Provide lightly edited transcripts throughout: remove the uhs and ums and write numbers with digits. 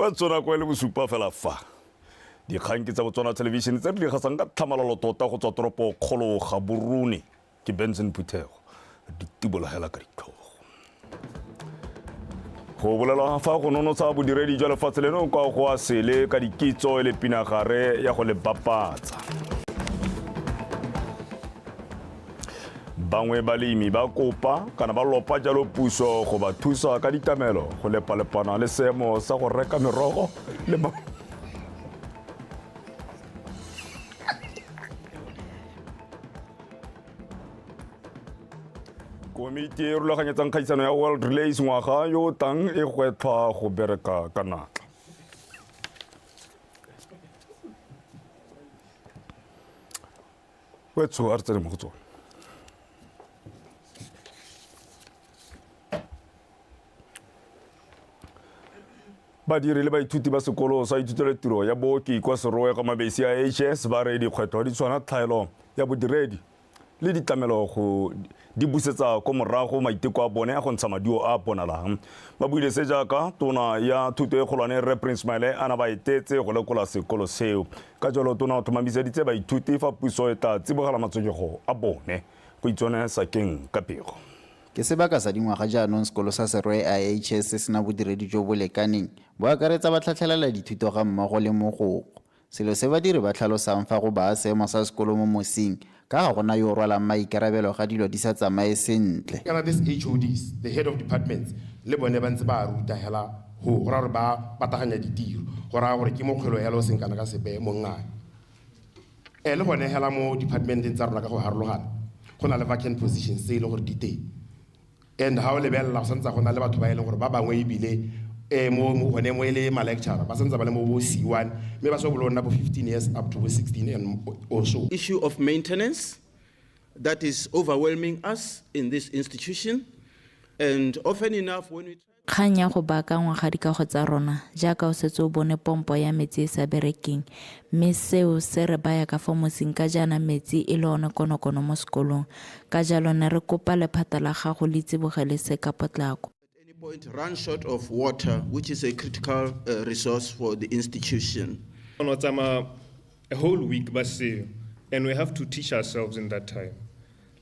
Ba tsona kwa e le bosupa fela fa. Dikgang ke tsa Botswana Television tse re di gasang ka tlhamalalo tota go tswa toropo kgolo Gaborone. Ke Benson Phuthego. Di tibola hela ka ditlhogo. Go bolelwa fa go nonotsha bodiredi jwa lefatshe leno kwa go a sele ka dikitso e le pinagare ya go le bapatsa. Bangwe balemi ba kopa kana ba lopa jalo puso go ba thusa ka ditlamelo go lepalepana le seemo sa go reka merogo le Komiti e rulaganyetsang kgaisano ya World Relays ngwaga yo o tlang e gwetlhwa go bereka ka natla. Wetsho a re tsene mo go tsone. Badiri le baithuti ba sekolo sa ithutelo tiro ya booki kwa Serowe kwa Mabesi a HS ba re dikgwetlho di tshwana tlhaelo ya bodiredi le ditlamelo go di busetsa ko morago maiteko a bone a go ntsha maduo a bonalang. Ba buile se jaaka tona ya thuto e kgolwane Rre Prince Maele a na ba etetse go lekola sekolo seo. Ka jalo tona o tlhomamiseditse baithuti fa puso e tla tsibogela matshwenyego a bone. Go itsone sakeng ka pego. Ke sebaka sa dingwaga jaanong sekolo sa Serowe IHS se sena bodiredi jo bo lekaneng, bo akaretsa batlhatlhelela dithuto ga mmogo le mogokgo. Selo se badiri ba tlhalosang fa go baa seemo sa sekolo mo mosing ka ga gona yo o rwalang maikarabelo ga dilo di sa tsamaye sentle. Kana this HODs, the head of departments, le bone ba ntse ba a ruta hela go go raya gore ba pataganya ditiro, go raya gore ke mokgwelo hela o seng kana ka sepe mongame. Eh le gone hela mo departmenteng tsa rona ka go harologana go na le vacant positions tse e leng gore di teng. And ha o lebelela go santse go na le batho ba e leng gore ba bangwe ebile eh mo mo gone mo e le ma-lecturer ba santse ba le mo bo C1 mme ba se bolo nna bo 15 years up to bo 16 and or so. Issue of maintenance that is overwhelming us in this institution and often enough when we Kgang ya go baakangwa ga dikago tsa rona, jaaka o setse o bone pompo ya metsi e sa berekeng, mme seo se re baya ka fa mosing ka jaana metsi e le one konokono mo sekolong. Ka jalo ne re kopa lephata la gago le tsibogele se ka potlako. At any point run short of water, which is a critical resource for the institution. O tsamaya a whole week ba seo and we have to teach ourselves in that time.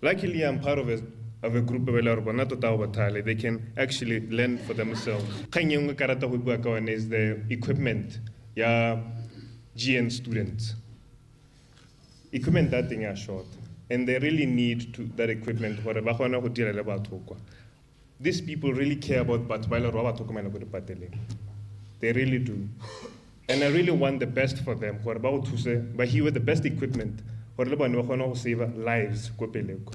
Luckily I'm part of a of a group ba e le gore bona tota go bothale they can actually learn for themselves. Kgang e nngwe ka rata go bua ka one is the equipment ya GN students. Equipment ya teng ya short and they really need to that equipment gore ba kgone go dira le batho kwa. These people really care about batho ba e le gore ba ba tlhokomela ko dipateleng. They really do. And I really want the best for them gore ba go thuse ba hiwe the best equipment gore le bone ba kgone go save lives ko pele ko.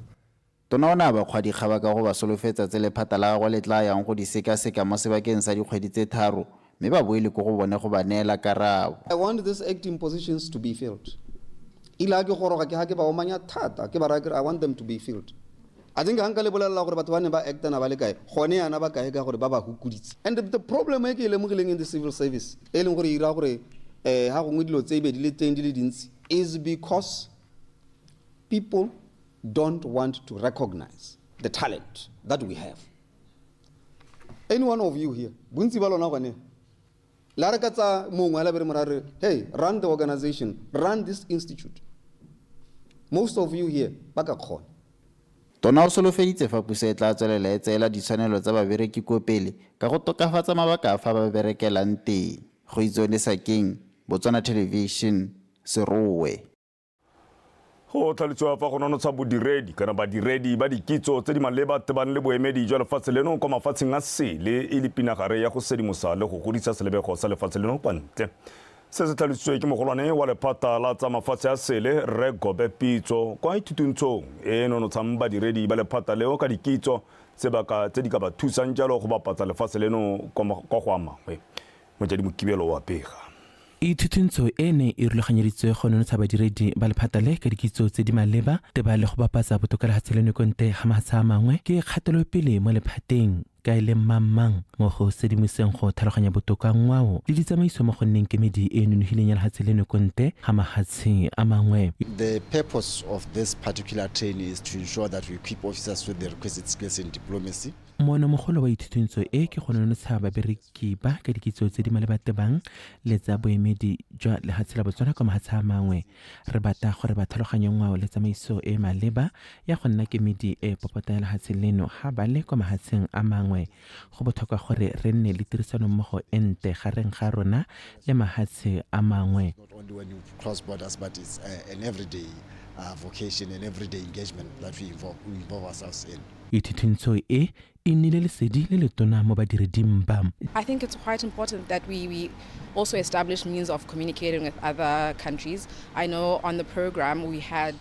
Tona o ne a ba kgwa dikgaba ka go ba solofetsa tse lephata la gagwe le tla yang go di sekaseka mo sebakeng sa dikgwedi tse tharo mme ba boele ko go bone go ba neela karabo. I want these acting positions to be filled. Ile ha ke goroga ke ha ke ba omanya thata ke ba raya ke re I want them to be filled. I think ha nka le bolelela gore batho ba ne ba acta na ba le kae, gone yana ba kae ka gore ba ba hukoditse. And the problem e ke e lemogileng in the civil service e leng gore e ira gore eh ha gongwe dilo tse e be di le teng di le dintsi is because people don't want to recognize the talent that we have. Any one of you here, bontsi ba lona gone la re ka tsa mongwe la be re mo re hey, run the organization, run this institute. Most of you here ba ka kgona. Tona o solofeditse fa puso e tla tswelela e tseela ditshwanelo tsa babereki ko pele ka go tokafatsa mabaka a fa ba berekelang teng. Goitseone Sakeng, Botswana Television, Serowe. Go tlhalosiwa fa go nonotsha bodiredi kana badiredi ba dikitso tse di maleba tebang le boemedi jwa lefatshe leno kwa mafatsheng a sele e le pinagare ya go sedimosa le go godisa selebego sa lefatshe leno kwa ntle. Se se tlhalositswe ke mogolwane wa lephata la tsa mafatshe a sele Rre Gobe Pitso kwa ithutuntshong e e nonotshang badiredi ba lephata leo ka dikitso tse ba ka tse di ka ba thusang jalo go bapatsa lefatshe leno kwa go a mangwe. Mojadi Mokibelo wa pega. Ithuthuntso e ne e rulaganyeditswe go nonotsha badiredi ba lephata le ka dikitso tse di maleba teba le go bapatsa botoka lehatshe leno ko ntle ga mahatshe a mangwe ke kgatelopele mo lephateng. Ka e le mang mo go sedimoseng go tlhaloganya botoka ngwao le ditsamaiso mo go nneng kemedi e e nonofileng ya lefatshe leno konte ga mahatshe a mangwe. The purpose of this particular training is to ensure that we equip officers with the requisite skills in diplomacy. Moonomogolo wa ithutuntsho e ke go nonotsha babereki ba ka dikitso tse di maleba tebang le tsa boemedi jwa lehatshe la Botswana kwa mahatshe a mangwe. Re batla gore ba tlhaloganye ngwao le tsamaiso e maleba ya go nna kemedi e popota ya lehatshe leno ga ba le kwa mahatsheng a mangwe. Go botlhokwa gore re nne le tirisanommogo e nte gareng ga rona le mahatshe a mangwe. Not only when you cross borders, but it's an everyday vocation and everyday engagement that we involve ourselves in. Ithuthuntso e e nnile lesedi le letona mo badireding ba. I think it's quite important that we also establish means of communicating with other countries. I know on the program we had.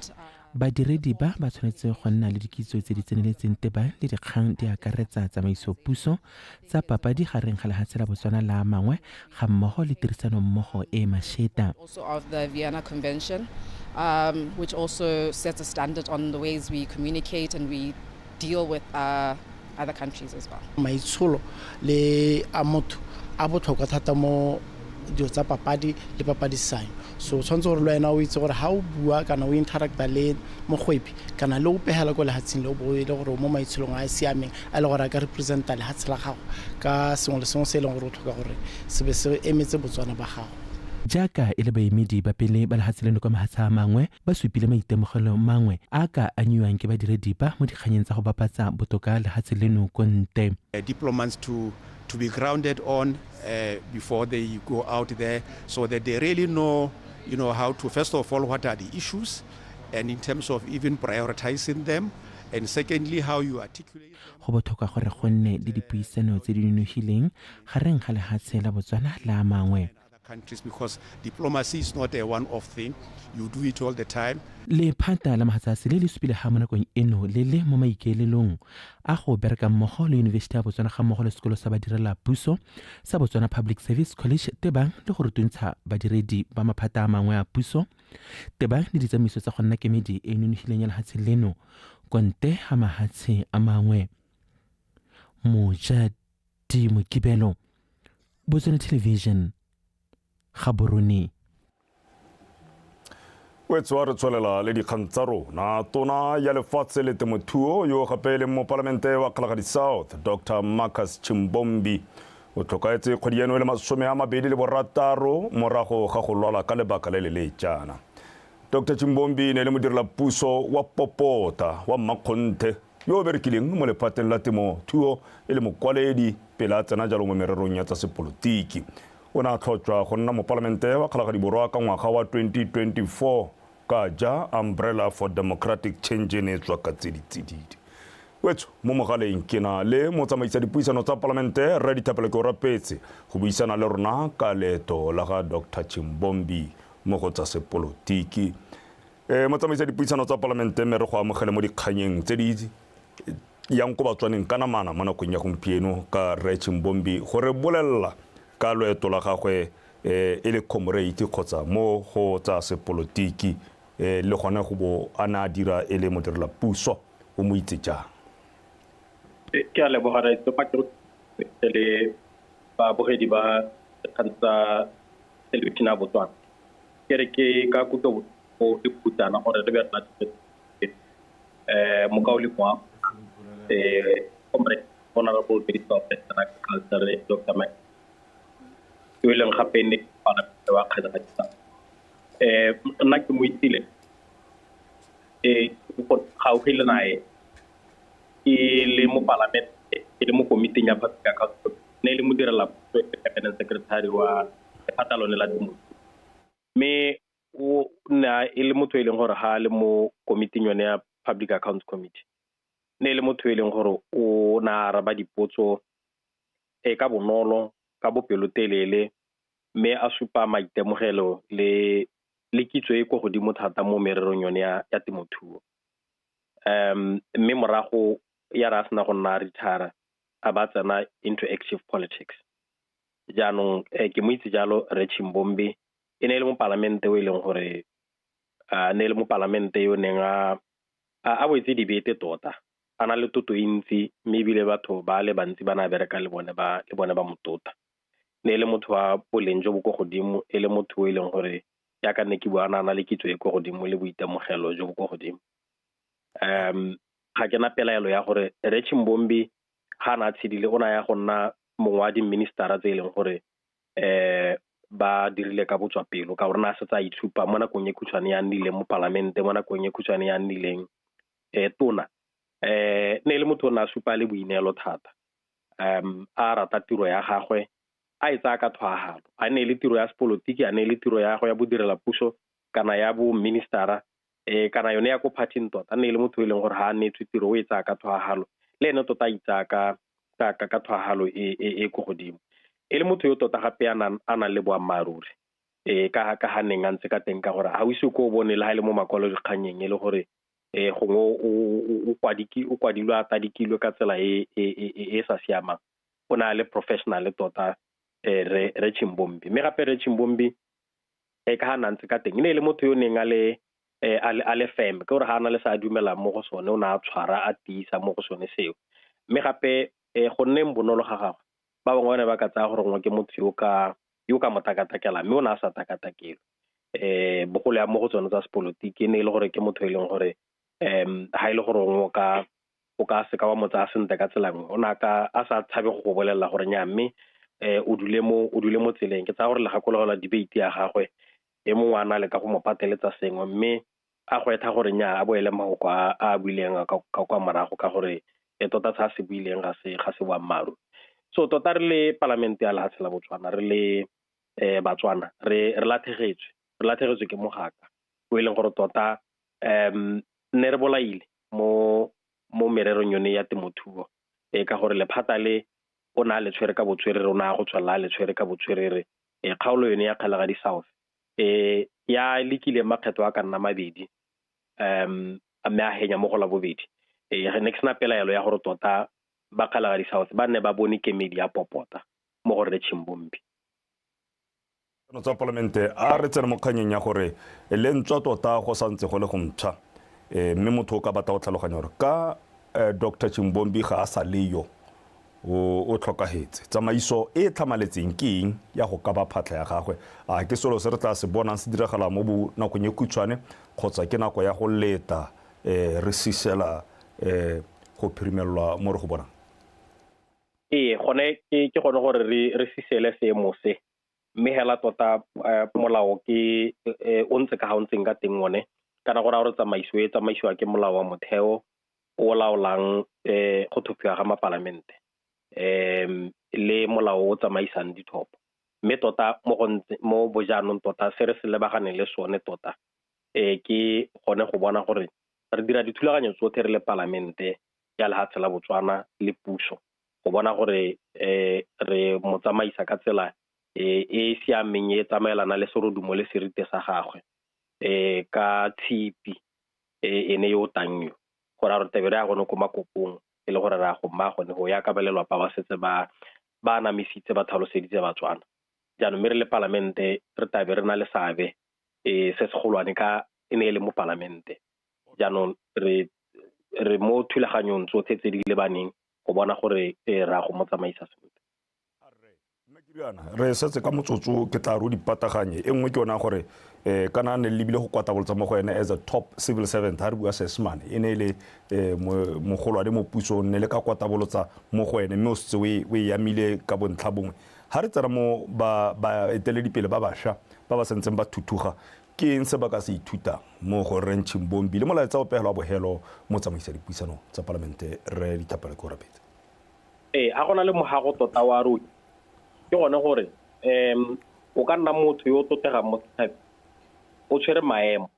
Badiredi ba ba tshwanetse go nna le dikitso tse di tseneletseng tebang le dikgang di akaretsa tsamaiso puso, tsa papadi gareng ga lehatshe la Botswana la a mangwe, ga mmogo le tirisanommogo e e mašeta. Also of the Vienna Convention, which also sets a standard on the ways we communicate and we deal with other countries as well. Maitsholo le a motho a botlhokwa thata mo dilo tsa papadi le papadisanyo, so tshwanetse gore le wena o itse gore ga o bua kana o interacta le mogwebi kana le o pegela ko lehatsheng le o bo e le gore o mo maitsholong a a siameng, a e le gore a ka representa lehatshe la gago ka sengwe le sengwe se e leng gore o tlhoka gore se be se emetse Botswana ba gago. Jaaka e le baemedi ba pele ba lehatshe leno kwa mahatshe a mangwe, ba supile maitemogelo mangwe a ka anyiwang ke badiredi ba mo dikganyeng tsa go bapatsa botoka lehatshe leno ko nte. Diplomats to be grounded on before they go out there, so that they really know how to, first of all, what are the issues, and in terms of even prioritizing them, and secondly, how you articulate. Go botlhokwa gore go nne le dipuisano tse di nonofileng gareng ga lehatshe la Botswana le a mangwe. Countries, because diplomacy is not a one-off thing. You do it all the time. Lephata la mahatshe le le supile ga mo nakong eno le le mo maikaelelong a go bereka mmogo le Yunibesithi ya Botswana ga mmogo le sekolo sa badirela puso sa Botswana Public Service College tebang le go rutuntsha badiredi ba maphata a mangwe a puso tebang le ditsamaiso tsa go nna kemedi e e nonofileng ya lehatshe leno konte ga mahatshe a mangwe. Mojadi Mokibelo, Botswana Television, Gaborone. Wetso, re tswelela le dikgang tsa rona. Tona ya lefatshe le temothuo, yo gape e leng mopalamente wa Kgalagadi South, Dr Marcus Chimbombi, o tlhokaetse kgwedi eno e le 26 morago ga go lwala ka lebaka le le leetsana. Dr Chimbombi ne le modirela puso wa popota wa mmakgonthe yo o berekileng mo lephateng la temothuo e le mokwaledi pele a tsena jalo mo mererong ya tsa sepolotiki. O ne a tlhotswa go nna mopalamente wa Kgalagadi Borwa ka ngwaga wa 2024 ka ja Umbrella for Democratic Change ne e tswa ka tse ditsididi. Wetso, mo mogaleng ke na le motsamaisa dipuisano tsa palamente, Rre Dithapelo Ke Orapetse, go buisana le rona ka leeto la ga Dr Chimbombi mo go tsa sepolotiki. Motsamaisa dipuisano tsa palamente, mme re go amogele mo dikganyeng tse di yang ko Batswaneng ka namana mo nakong ya gompieno ka Rre Chimbombi, gore bolelela ka loeto la gagwe e le comrade kgotsa mo go tsa sepolotiki, le gone go bo a ne a dira e le modirela puso. O mo itse jang? Ke a leboga, raitso, ke le babogedi ba dikgang tsa thelebišene ya Botswana. Ke re ke ka kutlo le khutsana gore re be re mokaulengwe wa comrade Honorable Minister of Agriculture, Dr Mike, yo e leng gape ne wa Kgalagadi. Nna ke mo itsile gaufi le nae ke le mo palamente, ke le mo komiting ya Public Accounts, ne le modirela permanent secretary wa lephata lone la temothuo, mme o ne e le motho e leng gore ga le mo komiting yone ya Public Accounts Committee, ne e le motho e leng gore o ne a araba dipotso ka bonolo, ka bopelotelele, mme a supa maitemogelo le kitso e ko godimo thata mo mererong yone ya temothuo. Mme morago ya re a sena go nna retire, a ba tsena into active politics. Jaanong ke mo itse jalo Rre Chimbombi. E ne e le mopalamente o e leng gore ne e le mopalamente yo neng a wetse dibete tota. a na le toto e ntsi, mme ebile batho ba le bantsi ba na bereka le bone ba le bone ba motota. Ne e le motho wa boleng jo bo ko godimo, e le motho o e leng gore jaaka nne ke bua a na le kitso e ko godimo le boitemogelo jo bo ko godimo. Ga ke na pelaelo ya gore Rre Chimbombi ga na tshedile o na ya go nna mongwe wa di-ministera tse e leng gore ba dirile ka botswapelo, ka gore na setse a itshupa mo nakong e khutshwane ya nnileng mo palamente, mo nakong e khutshwane ya nnileng tona. Ne e le motho o ne a supa le boineelo thata, a rata tiro ya gagwe, a e tsaya ka tlhwaafalo, a ne e le tiro ya sepolotiki, a ne e le tiro ya gagwe ya bodirela puso kana ya bo ministera, kana yone ya ko party-ing tota. A ne e le motho e leng gore ga a neetswe tiro o e tsaya ka tlhwaafalo, le ene tota a itsaya ka tlhwaafalo e ko godimo. E le motho yo tota gape a nang le boammaaruri, ka ga neng a ntse ka teng, ka gore ga o ise ko o bone le ga e le mo makwalodikganyeng e le gore gongwe o kwadilwe a tadikilwe ka tsela e sa siamang. O na le professional tota, Rre Chimbombi. Mme gape Rre Chimbombi ka ga nang ntse ka teng, e ne e le motho yo neng a le firm, ke gore ga a na le sa dumelang mo go sone, o ne a tshwara a tiisa mo go sone seo. Mme gape go nneng bonolo ga gagwe, ba bangwe ba ne ba ka tsaya gore gongwe ke motho yo ka mo takatakelang, mme o ne a sa takatakelwe. Bogolo ya mo go tsone tsa sepolotiki, e ne e le gore ke motho e leng gore ga e le gore gongwe o ka seka wa mo tsaya sentle ka tsela nngwe, o ne a sa tshabe go go bolelela gore nnyaa, mme o dule mo tseleng. Ke tsaya gore le gakologelwa debate ya gagwe, e mongwe a na le ka go mo pateletsa sengwe, mme a gwetha gore nnyaa, a boele mafoko a buileng ka kwa morago, ka gore tota se a se buileng ga se boammaaruri. So tota re le palamente ya lehatshe la Botswana, re le Batswana, re latlhegetswe ke mogaka o e leng gore tota ne re bolaile mo mererong yone ya temothuo, ka gore lephata le o na le tshwere ka botswerere, o na go tswella le tshwere ka botswerere. Kgaolo yone ya Kgalagadi South ya lekile makgetho a ka nna mabedi, mme a henya mo go la bobedi. Re ne ke sena pelaelo ya gore tota ba Kgalagadi South ba ne ba bone kemedi ya popota mo go Rre Chimbombi. Tsa palamente a re tsene mo kganyeng ya gore le ntswa tota go santse go le go ntšha, mme motho o ka batla go tlhaloganya gore ka Dr. Chimbombi ga a sa le yo, o tlhokahetse, tsamaiso e tlhamaletseng ke eng ya go ka ba phatlha ya gagwe? A ke selo se re tla se bonang se diragala mo nakong e khutshwane, kgotsa ke nako ya go leta re sisela go phirimelelwa mo re go bonang? Ee, gone ke gone gore re sisele seemo se, mme hela tota molao ke o ntse ka ga o ntseng ka teng one, kana gore a gore tsamaiso e tsamaisiwa ke molao wa motheo o laolang go thophiwa ga mapalamente, le molao o tsamaisang dithopo. Mme tota mo bojaanong tota se re se lebaganeng le sone tota ke gone go bona gore re dira dithulaganyo tsotlhe re le palamente ya lehatshe la Botswana le puso, go bona gore re mo tsamaisa ka tsela e siameng, e tsamaelana le serodumo le serite sa gagwe, ka tshipi ene yo o tang yo, gore a re tebe re ya gone ko makopong, e le gore re ya go mma gone go ya ka ba lelapa ba setse ba anamisitse, ba tlhaloseditse Batswana. Jaanong mme re le palamente re tabe re na le seabe se segolwane ka e ne e le mo palamente. Jaanong re mo thulaganyong tsotlhe tse di lebaneng go bona gore re ya go mo tsamaisa sentle. Re setse ka motsotso ke tla ro dipataganye e nngwe ke yona gore kana ne lebile go kwatabolotsa mo go ene as a top civil servant, ha re bua Seesemane, e ne e le mogolwane mo pusong, ne le ka kwatabolotsa mo go ene, mme o setse o e amile ka bontlha bongwe. Ha re tsena mo baeteledipele ba bašwa ba ba santseng ba thuthuga, ke eng se ba ka se ithutang mo go Rre Chimbombi le molaetsa o pegelo wa bogelo mo tsamaisa dipuisano tsa palamente Rre Dithapelo Keorapetse? Ee, ga gona le mogago tota wa rona, ke gone gore o ka nna motho yo o tlotegang mo setšhabeng, o tshwere maemo,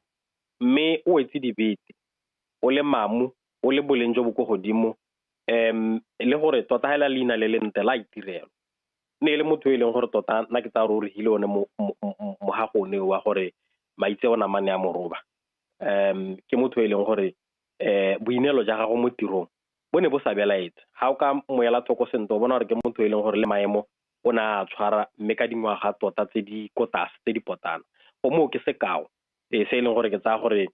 mme o wetse dibete, o le mamu, o le boleng jo bo ko godimo, le gore tota hela leina le lentle la itirelo. Ne e le motho e leng gore tota nna ke tsaya gore o regile one mogago one wa gore maitseo namane a moroba. Ke motho e leng gore boineelo ja gago mo tirong bo ne bo sa belaetse. Ga o ka moela thoko sentle, o bona gore ke motho e leng gore le maemo o ne a tshwara, mme ka dingwaga tota tse di ko tlase, tse di potana. Go moo ke sekao se e leng gore ke tsaya gore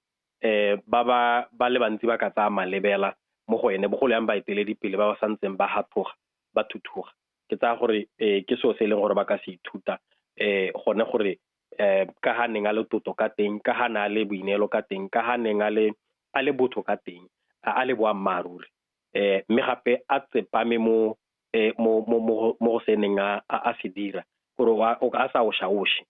ba le bantsi ba ka tsaya malebela mo go ene, bogolo yang baeteledipele ba ba santseng ba hathoga, ba thuthuga. Ke tsaya gore ke seo se e leng gore ba ka se ithuta gone gore ka ha neng a le toto ka teng, ka ha na le boineelo ka teng, ka ha neng a le botho ka teng, a le boammaaruri, mme gape a tsepame mo go se neng a se dira, gore o a sa oshaoshe.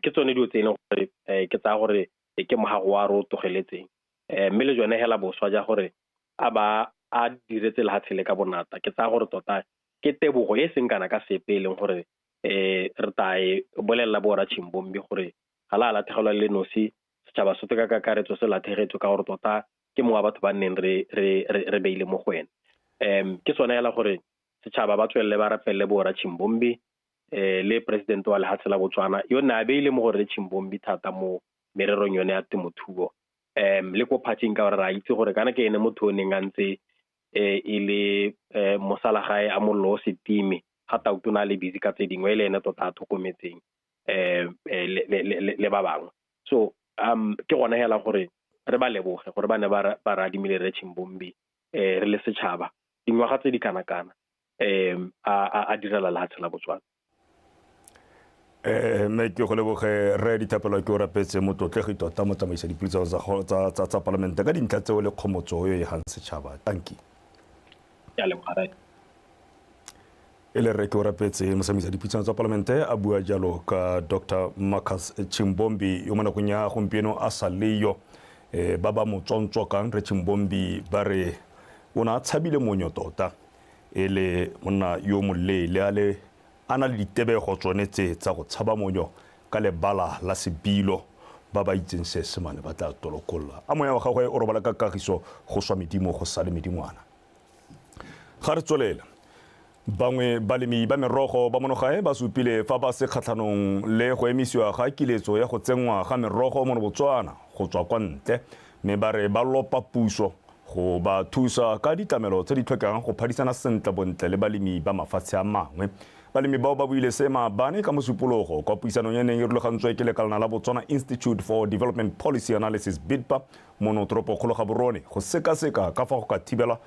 Ke tsone dilo tse e leng gore ke tsaya gore ke mogago wa re o tlogeletseng, mme le jone hela boswa ja gore a ba a diretse lehatshe le ka bonata. Ke tsaya gore tota ke tebogo e seng kana ka sepe e leng gore re tla e bolelela bo rra Chimbombi gore ga la latlhegelwa le nosi, setšhaba sotlhe ka kakaretso se latlhegetswe, ka gore tota ke mongwe wa batho ba nneng re beile mo go ene. Ke tsone hela gore setšhaba ba tswelele ba rapelele bo rra Chimbombi le president wa lehatshe la Botswana yo ne a beile mo go rre Chimbombi thata mo mererong yone ya temothuo, le ko phathing, ka gore re a itse gore kana ke ene motho o neng a ntse e le mosalagae a mollo o setime, ga Tautona a le busy ka tse dingwe, e le ene tota a tlhokometseng le ba bangwe. So ke gone hela gore re ba leboge gore ba ne ba re adimile rre Chimbombi re le setšhaba dingwaga tse di kana-kana a direla lehatshe la Botswana. Mme ke go leboge rre Dithapelo ke o rapetse motlotlegi tota motsamaisa dipuisano tsa palamente ka dintlha tseo le kgomotso e e gang setšhaba. Tanki. Ke a leboga rre. E le rre ke o rapetse motsamaisa dipuisano tsa palamente a bua jalo ka Dr. Marcus Chimbombi yo mo nakong ya gompieno a sa leyo. Ba ba mo tsontsokang re Chimbombi ba re o ne a tshabile monyo tota, e le monna yo moleele a le a na le ditebego tsone tse tsa go tshaba monyo ka lebala la sebilo. Ba ba itseng Seesemane ba tla tolokolola. A moya wa gagwe o robala ka kagiso, go swa medimo go sale medingwana. Ga re tswelela, bangwe balemi ba merogo ba monogae ba supile fa ba se kgatlhanong le go emisiwa ga kiletso ya go tsenngwa ga merogo mo Botswana go tswa kwa ntle, mme ba re ba lopa puso go ba thusa ka ditlamelo tse di tlhokegang go phadisana sentle bontle le balemi ba mafatshe a mangwe. Balemi bao ba buile se maabane ka mosupologo kwa puisanong e neng e rulagantswe ke lekalana la Botswana Institute for Development Policy Analysis BIDPA mono toropokgolo Gaborone go sekaseka ka fa go ka thibela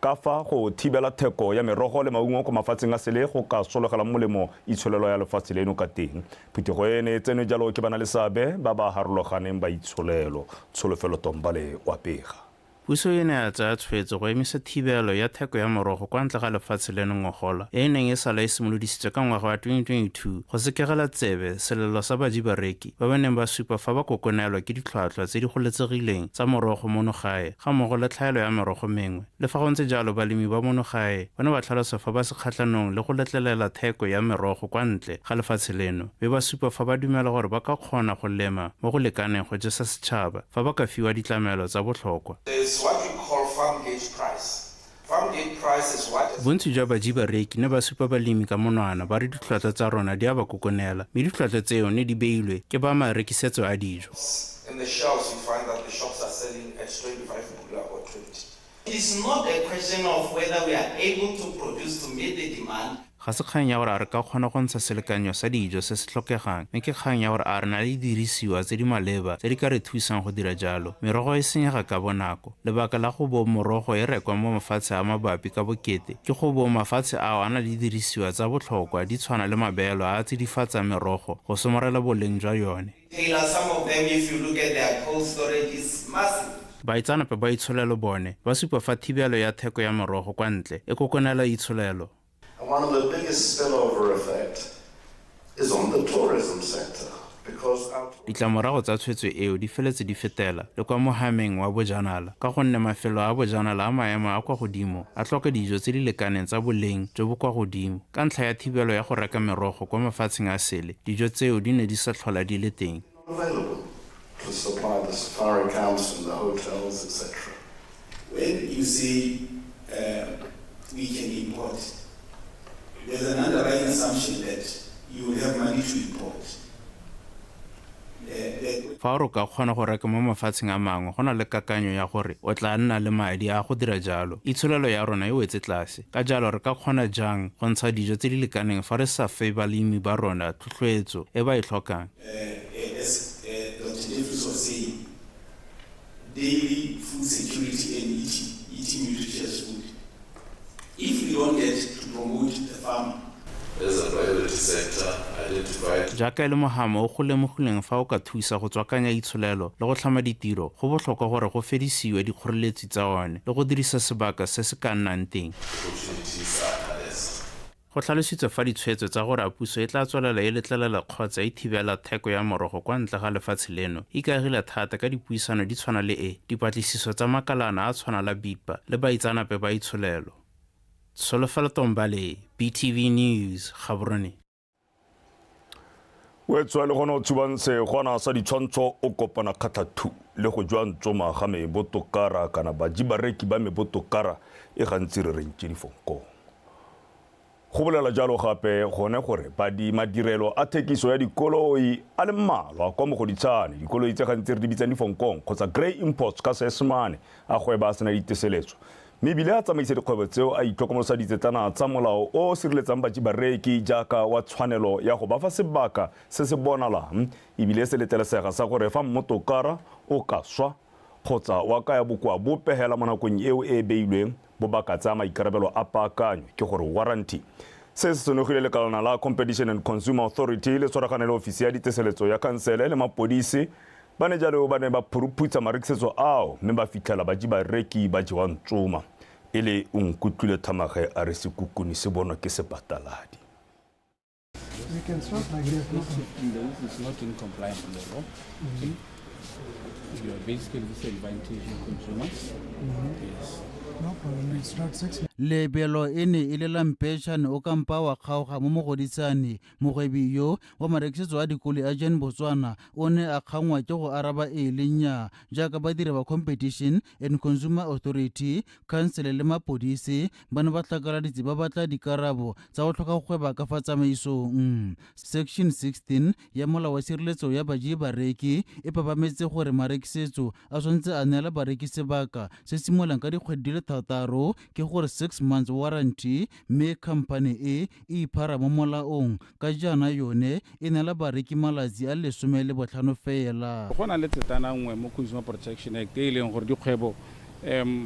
ka fa go thibela theko ya merogo le maungo ko mafatsheng a sele go ka sologelang molemo itsholelo ya lefatshe leno ka teng. Phuthego e ne e tsenwe jalo ke bana le seabe ba ba harologaneng ba itsholelo. Tsholofelo Tombale wa pega. Puso e ne ya tsaya tshwetso go emisa thibelo ya theko ya morogo kwa ntle ga lefatshe leno ngogola e e neng e sala e simolodisitswe ka ngwaga wa 2022 go sekegela tsebe selelo sa baji-bareki ba ba neng ba supa fa ba kokonelwa ke ditlhwatlhwa tse di goletsegileng tsa morogo mono gae ga mmogo le tlhaelo ya merogo mengwe. Le fa go ntse jalo, balemi ba mono gae ba ne ba tlhalosa fa ba se kgatlhanong le go letlelela theko ya merogo kwa ntle ga lefatshe leno, mme ba supa fa ba dumela gore ba ka kgona go lema mo go lekaneng go jesa setšhaba fa ba ka fiwa ditlamelo tsa botlhokwa. Bontsi jwa baji-bareki ne ba supa balemi ka monwana ba re ditlhwatlhwa tsa rona di a ba kokonela, mme ditlhwatlhwa tseo ne di beilwe ke ba marekisetso a dijo. In the shelves you find that the shops are selling at 25 pula or 20. It is not a question of whether we are able to produce to meet the demand. Ga se kgang ya gore a re ka kgona go ntsha selekanyo sa dijo se se tlhokegang, mme ke kgang ya gore a re na le didirisiwa tse di maleba tse di ka re thusang go dira jalo. Merogo e senyega ka bonako. Lebaka la go bo morogo e rekwa mo mafatshe a mabapi ka bokete ke go bo mafatshe ao a na le didirisiwa tsa botlhokwa di tshwana le mabeelo a a tsidifatsang merogo go somarela boleng jwa yone. Taylor, some of them, if you look at their cold storage, is massive. Baitseanape ba itsholelo bone ba supa fa thibelo ya theko ya morogo kwa ntle e kokonela itsholelo. And one of the biggest spillover effect is on the tourism sector, because our Ditlamorago tsa tshwetso eo di feletse di fetela le kwa mohameng wa bojanala, ka gonne mafelo a bojanala a maemo a kwa godimo a tlhoka dijo tse di lekaneng tsa boleng jo bo kwa godimo. Ka ntlha ya thibelo ya go reka merogo kwa mafatsheng a sele, dijo tseo di ne di sa tlhola di le teng. Available to supply the safari camps and the hotels, etc. When you say we can import, there's an underlying assumption that you will have money to import. Fa o ka kgona go reka mo mafatsheng a mangwe, go na le kakanyo ya gore o tla nna le madi a go dira jalo. Itsholelo ya rona e wetse tlase, ka jalo re ka kgona jang go ntsha dijo tse di lekaneng fa re sa fe balemi ba rona tlhotlhoetso e ba e tlhokang? As Dr. Jeffries was saying, daily food security and eating. eating nutritious food. If we don't get to promote the farmer, As a priority sector identified. Jaaka e le mohama o go lemogilweng fa o ka thusa go tswakanya itsholelo le go tlhama ditiro, go botlhokwa gore go fedisiwe dikgoreletsi tsa one le go dirisa sebaka se se ka nnang teng. Opportunities are harnessed. Go tlhalositswe fa ditshwetso tsa gore a puso e tla tswelela e letlelela kgotsa e thibela theko ya morogo kwa ntle ga lefatshe leno e ikaegile thata ka dipuisano di tshwana le e, dipatlisiso tsa makalana a tshwana la BIPA le baitseanape ba itsholelo. Tsholofelo Tombale, BTV News, Gaborone. Wetswa le gone o tshubang segwana sa ditshwantsho o kopana kgatlhathu le go jwa ntsoma ga mebotokara kana baji bareki ba mebotokara e gantsi re reng ke difonkong. Go bolela jalo gape gone gore badi madirelo a thekiso ya dikoloi a le mmalwa kwa Mogoditshane, dikoloi tse gantsi re di bitsang difonkong kgotsa grey imports ka Seesemane, a gweba a sena diteseletso mme ebile a tsamaisa dikgwebo tseo a itlhokomolosa ditsetlana tsa molao o o sireletsang baji bareki jaaka wa tshwanelo ya go ba fa sebaka se se bonalang ebile se letlelesega sa gore fa mmotokara o ka swa kgotsa wa kaya bokoa bope hela mo nakong eo e beilweng bo ba ka tsaya maikarabelo a paakanyo, ke gore warranty. Se se senogile lekalana la Competition and Consumer Authority le tshwaragane le ofisi ya diteseletso ya khansele le mapodisi ba ne jalo ba ne ba phuruphutsa marekisetso ao mme ba fitlhela baji bareki ba jewa ntsoma e le o nkutlwile Thamage a re sekukuni se bonwa ke sepataladi. We can start like this. No problem. This is not in compliance with the law. You are basically disadvantaging consumers. Yes. No problem. We start 6. Lebelo e ne e le la mpetšhane o kampa wa kgaoga mo Mogoditshane. Mogwebi yo wa marekisetso a dikoloi a Jan Botswana o ne a kgangwa ke go araba ee le nnyaa jaaka badiri ba Competition and Consumer Authority, khansele le mapodisi ba ne ba tlhakaladitse ba batla dikarabo tsa go tlhoka go gweba ka fa tsamaisong. Section 16 ya molao wa tshireletso ya baji bareki e papametse gore marekisetso a tshwanetse a neela bareki sebaka se simololang ka dikgwedi di le 6 ke gore 6 months warranty, mme khamphane e e iphara mo molaong ka jaana yone e neela bareki malatsi a 15 fela. Go na le tsetana nngwe mo Consumer Protection Act e e leng gore dikgwebo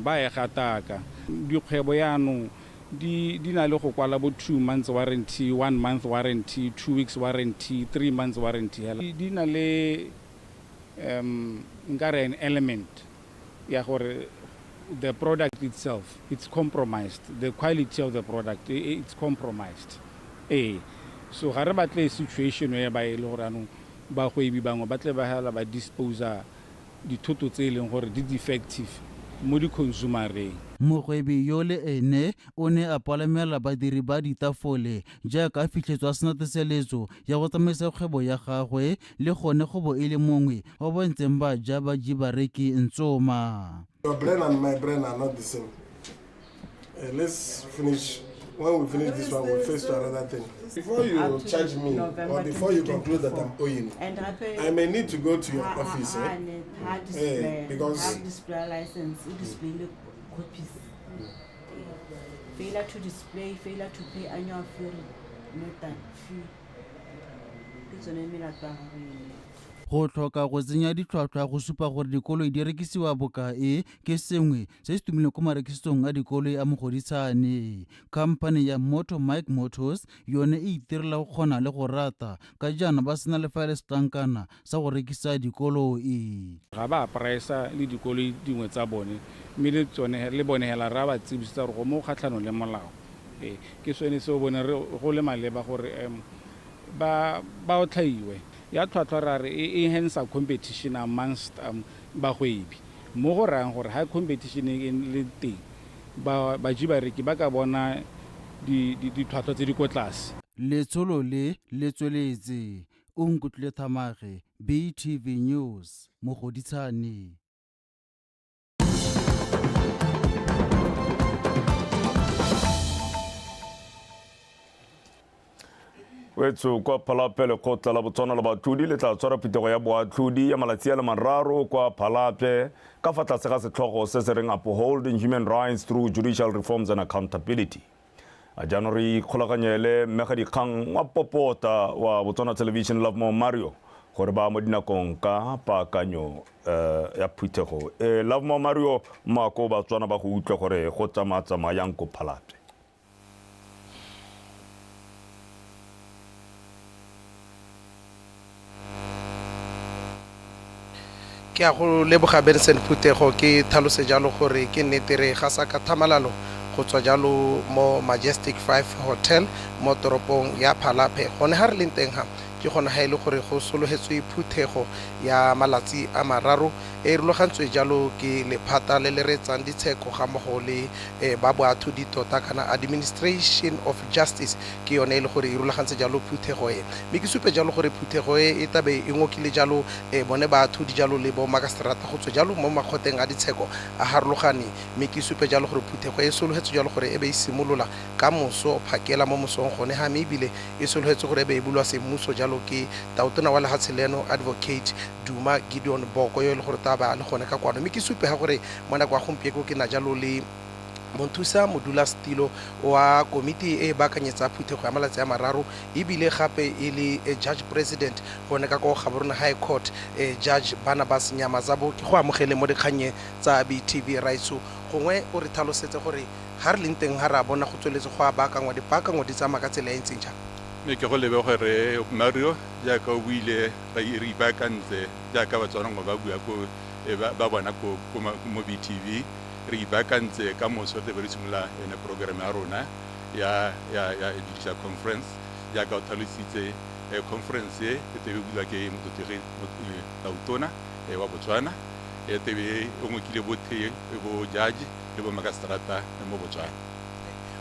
ba e gataka. Dikgwebo yaanong di di na le go kwala bo 2 months warranty, 1 month warranty, 2 weeks warranty, 3 months warranty hela. Di na le nkare an element ya gore the product itself it's compromised, the quality of the product it's compromised. Ee, so ga re batle situation e ba e le gore anong bagwebi bangwe ba tle ba hela ba disposa dithoto tse e leng gore di defective mo di-consumereng. Mogwebi yo le ene o ne a palamela badiri ba ditafole jaaka a fitlhetswe a sena teseletso ya go tsamaisa kgwebo ya gagwe le gone go bo e le mongwe wa ba ntseng ba ja baji bareki ntsoma. Your brain and my brain are not the same. Let's finish. When we finish this one, we'll face to another thing. Before you charge me, or before you conclude that I'm owing, I may need to go to your office, because display license, display copies. Failure to display, failure to pay annual fee, not that fee. Ke tsone melato ya gagwe eo. Go tlhoka go tsenya ditlhwatlhwa go supa gore dikoloi di rekisiwa bokae ke sengwe se se tumileng ko marekisetsong a dikoloi a Mogoditshane. Khamphane ya Motor Mike Motors yone e itirela go kgona le go rata ka jaana ba sena le fa e le setlankana sa go rekisa dikoloi. Ga ba price-a le dikoloi dingwe tsa bone, mme le tsone le bone hela ra ba tsibisetsa gore go mo kgatlhanong le molao. Ke sone se o bone re go le maleba gore ba otlhaiwe. Ya tlhwatlhwa ra re e enhance competition amongst bagwebi. Mo go rayang gore ha competition e le teng, baji bareki ba ka bona ditlhwatlhwa tse di ko tlase. Letsholo le le tsweletse. O nkutlwile Thamage, BTV News, Mogoditshane. Wetso kwa Phalapye, lekgotla la Botswana la Baatlhodi le tla tshwara phuthego ya boatlhodi ya malatsi a le 3 kwa Phalapye ka fa tlase ga setlhogo se se reng Upholding Human Rights Through Judicial Reforms and Accountability. A jaanong re ikgolaganye le mmegadikgang wa popota wa Botswana Television Lovemore Mario gore ba mo dinakong ka paakanyo ya phuthego e. Lovemore Mario Mako, Batswana ba go utlwe gore go tsamaya-tsamayang ko Phalapye. Ke a go leboga Benson Phuthego, ke tlhalose jalo gore ke nnete re gasa ka thamalalo go tswa jalo mo Majestic 5 Hotel mo toropong ya Phalaphe. Gone ga re leng teng ga ke gone ga e le gore go sologetswe phuthego ya malatsi a mararo e rulagantswe jalo ke lephata le le reetsang ditsheko ga mmogo le ba boathodi tota kana Administration of Justice, ke yone e le gore e rulagantse jalo phuthego e. Mme ke supe jalo gore phuthego e e tlabe e ngokile jalo bone baathodi jalo le bo makaseterata go tswe jalo mo makgoteng a ditsheko a harologaneng. Mme ke supe jalo gore phuthego e sologetswe jalo gore e be e simolola ka moso phakela mo mosong gone ha, mme ebile e sologetswe gore e be e bulwa semmuso jalo ke Tautona wa lehatshe leno Advocate Duma Gideon Boko yo e le gore ta ba a le gone ka kwano. Mme ke supe ha gore mo nako ya gompieko ke na jalo le Monthusa modulasetilo wa komiti e e baakanyetsa phuthego ya malatsi a mararo ebile gape e le Judge President gone ka ko Gaborone High Court, Judge Barnabas Nyamazabo. Ke go amogele mo dikgannye tsa BTV Raitsho. Gongwe o re tlhalosetse gore ga re leng teng ga re a bona go tsweletse go a baakangwa, dipaakango di tsamaya ka tsela e ntseng jang? Mme ke go lebe gore Mario, jaaka o buile, re ipaakantse jaaka Batswana ba bua ko ba bona ko mo BTV. Re ipaakantse ka moso re be re simolola ene program ya rona ya ya ya judicial conference. Jaaka o tlhalositse, conference e e tebe bulwa ke motlotlegi Tautona wa Botswana, e tebe o ngokile bothe bo judge le bo makaseterata mo Botswana.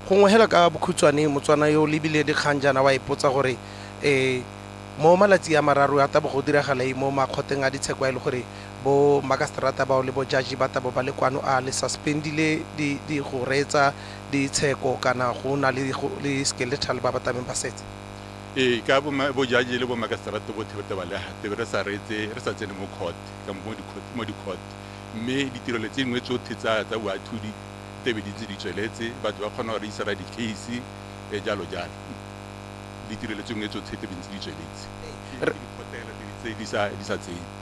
Gongwe hela ka bokhutshwane, Motswana yo o lebile dikgang jaana wa ipotsa gore mo malatsi a mararo a tabo go diragala eng mo makgoteng a ditsheko a e le gore bo makaseterata bao le bo judge ba tabo ba le kwano, a le suspendile di di go reetsa ditsheko kana go na le le skeletal ba ba tabeng ba setse? Ee, ka bo bo judge le bo makaseterata bothe ba taba le ha tebe re sa reetse, re sa tsene mo court kampo mo di mo di court, mme ditirelo tse dingwe tsotlhe tsa tsa boatlhodi tebe di ntse di tsweletse, batho ba kgona go regisera di-case jalo jalo. Ditirelo tse dingwe tsotlhe tebe ntse di tsweletse, ke di-court tse di sa di sa tsene.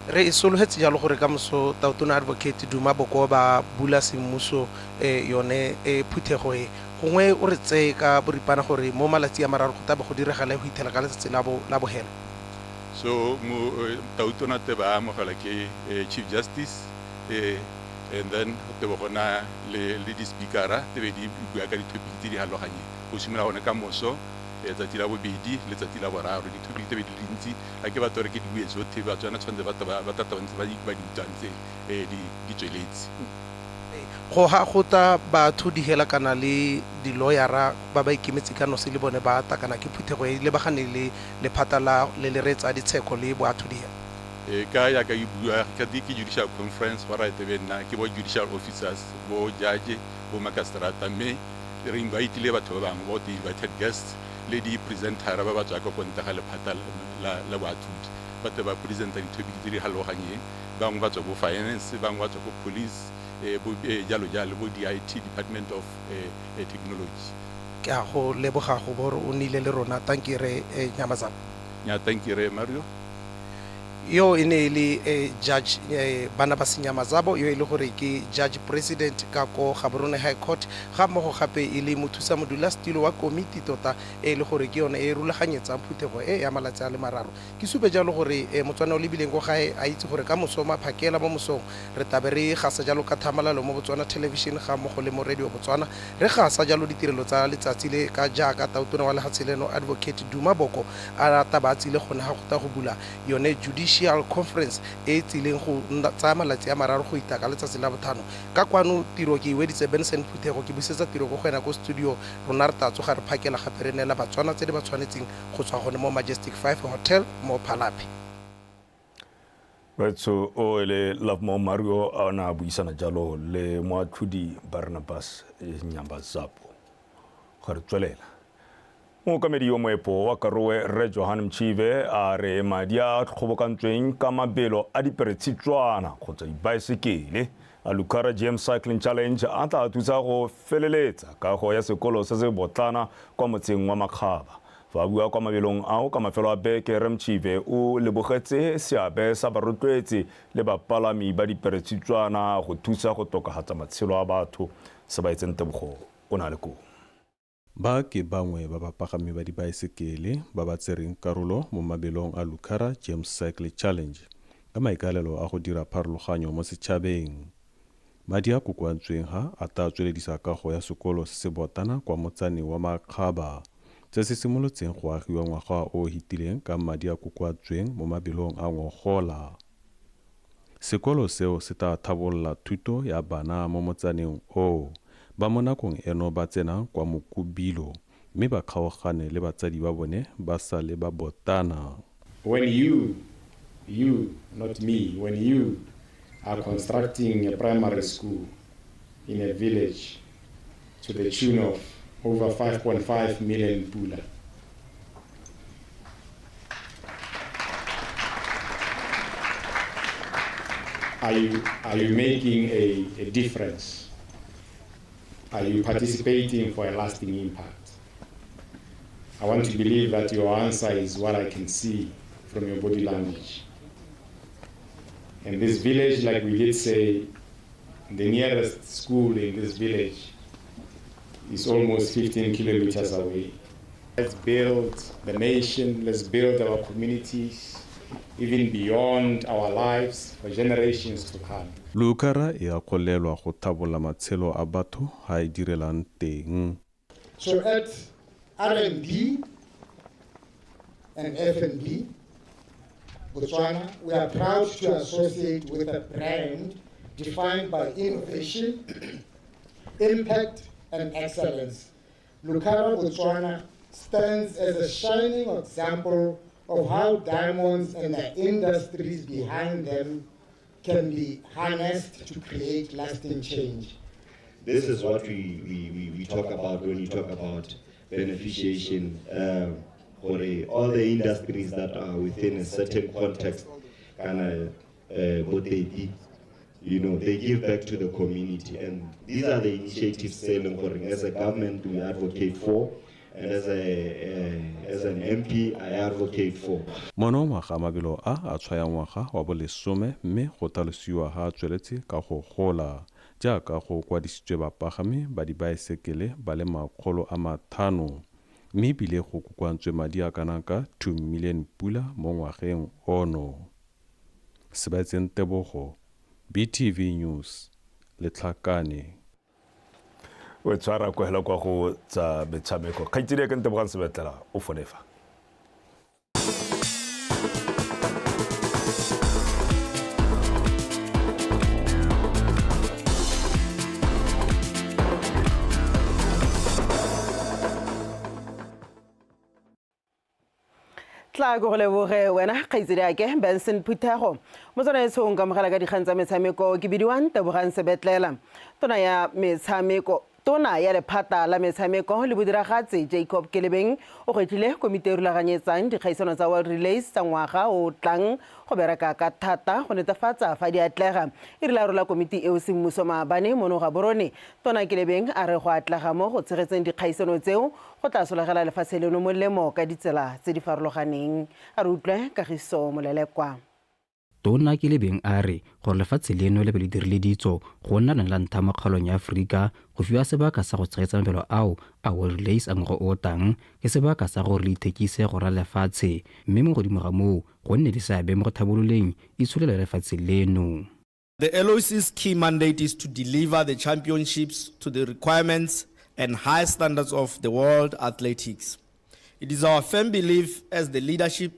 Re e sologetse jalo gore ka moso Tautona Advocate Duma Boko ba bula semmuso yone phuthego e. Gongwe o re tseye ka boripana gore mo malatsi a mararo go tlabe go diragala go ithela ka letsatsi la bo la bogelo. So mo Tautona tebe a amogelwa ke Chief Justice and then tebe go na le le di-speaker-a tebe di bua ka di-topic tse di harologanyeng go simolola gone ka moso, tsatsi la bobedi le tsatsi la boraro. Di-topic tebe di le dintsi, ga ke batla gore ke di bue tsotlhe, Batswana tshwanetse ba ba tata ba ntse ba di utlwang tse di tsweletse. Go ha go ta batho di hela kana le di-lawyer-a ba ba ikemetse ka nosi le bone ba ta kana ke phuthego e lebagane le lephata la le le reetsa ditsheko le boathodi hela. Ka yaka e bua ka ke judicial conference, go raya tebe nna ke bo judicial officers, bo judge, bo makaseterata, mme re invitile batho ba bangwe bo di invited guests le di-presenter ba ba tswa ka kontle ga lephata la boathodi, ba tle ba presenta di-topic tse di harologanyeng. Bangwe ba tswa bo finance, bangwe ba tswa ko police, bo jalo jalo, bo DIT, Department of Technology. Ke a go leboga go bo o nnile le rona. Tanki re Nyamazana. Nya, tanki re Mario. Yo e ne e le Judge Barnabas Nyamazabo, yo e le gore ke Judge President ka ko Gaborone High Court, ga mmogo gape e le mothusa modulasetilo wa komiti tota e le gore ke yone e rulaganyetsang phuthego e ya malatsi a le mararo. Ke supe jalo gore Motswana o lebileng ko gae a itse gore ka moso maphakela mo mosong re tlabe re gasa jalo ka thamalalo mo Botswana Television ga mmogo le mo Radio Botswana, re gasa jalo ditirelo tsa letsatsi le ka jaaka Tautona wa lehatshe leno Advocate Duma Boko a taba a tsile gone ga go ta go bula yone Judicial Conference e e tsileng go tsaya malatsi a mararo go ita ka letsatsi la bothano. Ka kwano tiro ke e weditse. Benson Phuthego, ke busetsa tiro ko go wena ko studio. Rona re tla tsoga re phakela gape re neela Batswana tse di ba tshwanetseng go tswa gone mo Majestic 5 Hotel mo Phalaphe. Baetsho o ele Lovemore Mario a na a buisana jalo le moatlhodi Barnabas Nyambazapo. Ga re tswelela. Mookamedi wa moepo wa Karowe Rre Johan Mchive a re madi a kgobokantsweng ka mabelo a diperetshitswana kgotsa dibaesekele a Lucara GM Cycling Challenge a tla thusa go feleletsa kago ya sekolo se se botlana kwa motseng wa Makgaba. Fa a bua kwa mabelong ao ka mafelo a beke, Rre Mchive o lebogetse seabe sa barotloetsi le bapalami ba diperetshitswana go thusa go tokafatsa matshelo a batho. Sebaetseng Tebogo o ne a le koo. Ba ke bangwe ba bapagami ba dibaesekele ba ba tsereng karolo mo mabelong a Lucara James Cycle Challenge ka maikaelelo a go dira pharologanyo mo setšhabeng. Madi a kokoantsweng ga a tla tsweledisa kago ya sekolo se se botana kwa motsaneng wa Makgaba, se se simolotseng go agiwa ngwaga o o hetileng ka madi a kokoantsweng mo mabelong a ngogola. Sekolo seo se tla thabolola thuto ya bana mo motsaneng oo, ba mo nakong eno ba tsenang kwa Mokubilo mme ba kgaogane le batsadi ba bone ba sa le ba botana. When you, you, not me, when you are constructing a primary school in a village to the tune of over 5.5 million pula, Are you making a difference? Are you participating for a lasting impact? I want to believe that your answer is what I can see from your body language. In this village, like we did say, the nearest school in this village is almost 15 kilometers away. Let's build the nation, let's build our communities, even beyond our lives for generations to come. Lucara e akgolelwa go thabolla matshelo a batho ha e direlang teng. So at R&B and F&B, Botswana, we are proud to associate with a brand defined by innovation, impact, and excellence. Lucara Botswana stands as a shining example of how diamonds and the industries behind them can be harnessed to create lasting change. This is what we talk about when we talk about beneficiation, for all the industries that are within a certain context, kind of, they give back to the community. And these are the initiatives as a government we advocate for, and as an MP I advocate for. Mono ngwaga mabelo a tshwaya ngwaga wa bolesome mme go tlhalosiwa ha a tsweletse ka go gola jaaka go kwadisitswe bapagami ba dibaesekele ba le 500 mme ebile go kokoantswe madi a kana ka 2 million pula mo ngwageng ono. Sebaetseng Tebogo, BTV News, Letlhakane. O tshwara kwela kwa go tsa metshameko. Kgaitsedi ya ka Ntebogang Sebetlela o fonefa. Tla go leboge wena kgaitsedi ake Benson Phuthego. Motswana e tshong ka mogala ka dikgang tsa metshameko ke bidiwang Tebogang Sebetlela. Tona ya metshameko Tona ya lephata la metshameko le bodiragatsi Jacob Kelebeng o gwetlhile komiti e rulaganyetsang dikgaisano tsa World Relays tsa ngwaga o tlang go bereka ka thata go netefatsa fa di atlega. E rile a rola komiti eo semmuso maabane mono Gaborone. Tona Kelebeng a re go atlega mo go tshegetseng dikgaisano tseo go tla solegela lefatshe leno molemo ka ditsela tse di farologaneng. A re utlwe Kagiso Molelekwa. Tona Kelebeng a re gore lefatshe leno le be le dirile ditso go nna lone la ntlha mo kgaolong ya Aforika go fiwa sebaka sa go tshegetsa mabelo ao a World Relays a ngwaga o tang ke sebaka sa gore le ithekise go rala lefatshe mme mo godimo ga moo go nne le seabe mo go thabololeng itsholelo ya lefatshe leno. The LOC's key mandate is to deliver the championships to the requirements and high standards of the world athletics. It is our firm belief as the leadership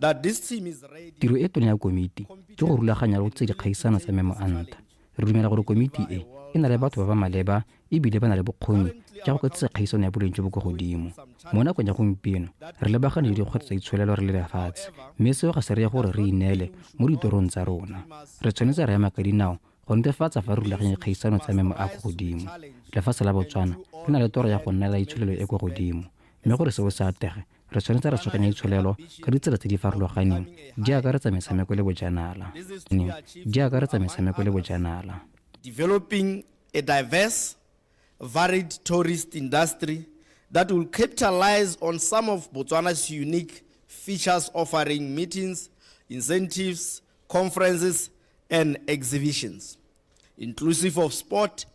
that this team is ready. Tiro e tona ya komiti ke go rulaganya le go tse dikgaisano tsa maemo a ntlha. Re dumela gore komiti e e na le batho ba ba maleba ebile ba na le bokgoni jwa go ka tsisa kgaisano ya boleng jo bo kwa godimo. Mo nakong ya gompieno re lebagane le dikgwetlho tsa itsholelo re le lefatshe, mme seo ga se reye gore re ineele mo ditorong tsa rona. Re tshwanetse ra ema ka dinao go netefatsa fa re rulaganya dikgaisano tsa maemo a kwa godimo. Lefatshe la Botswana le na le toro ya go nna la itsholelo e kwa godimo, mme gore seo se atlege re tshwanetse ra tshoganya itsholelo ka ditsela tse di farologaneng di akaretsa metshameko le bojanala. Di akaretsa metshameko le bojanala. Developing a diverse, varied tourist industry that will capitalize on some of Botswana's unique features offering meetings, incentives, conferences, and exhibitions, inclusive of sport,